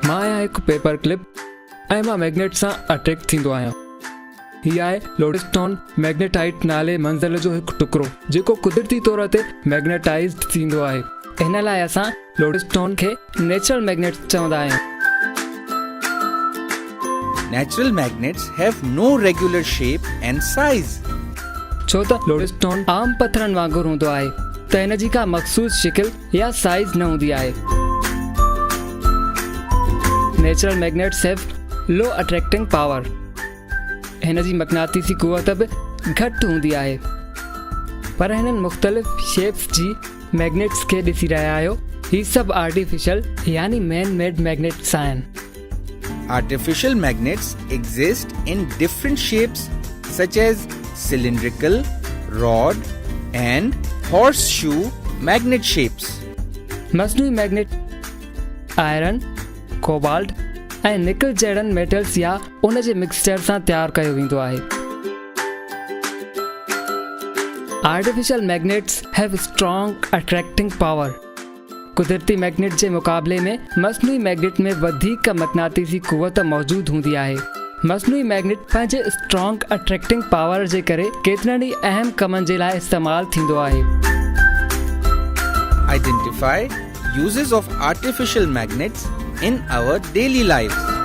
مان آهيان هڪ پيپر ڪلپ ۽ مان ميگنيٽ سان اٽريڪٽ ٿيندو آهيان. هي آهي لوڊسٽون ميگنيٽائيٽ نالي منزل جو هڪ ٽڪرو جيڪو قدرتي طور تي ميگنيٽائيزڊ ٿيندو آهي. هن لاء اسان لوڊسٽون کي نيچرل ميگنيٽ چوندا آهيون. Natural magnets have no regular shape and size. ڇو ته لوڊسٽون عام پٿرن وانگر هوندو آهي ته هن جي ڪا مخصوص شڪل يا سائيز نه هوندي آهي. Natural magnets have low attracting power. هن جي مقناطيسي قوت به گهٽ هوندي آهي. پر هنن مختلف شيپس جي ميگنيٽس کي ڏسي رهيا آهيو، هي سڀ آرٽيفيشل يعني مين ميڊ ميگنيٽس آهن. Artificial magnets exist in different shapes such as cylindrical, rod and horseshoe magnet shapes. مصنوعي ميگنيٽ آئرن، ڪوبالٽ ۽ نڪل جهڙن ميٽلز يا ان جي مڪسچر سان تيار ڪيو ويندو آهي. Artificial magnets have strong attracting power. قدرتي مئگنيٽ جي مقابلي ۾ مصنوعي مئگنيٽ ۾ وڌيڪ مقناطيسي قوت موجود هوندي آهي. مصنوعي مئگنيٽ پنهنجي اسٽرانگ اٽريڪٽنگ پاور جي ڪري ڪيترن ئي اهم ڪمن جي لاء استعمال ٿيندو آهي. Identify uses of artificial magnets in our daily lives.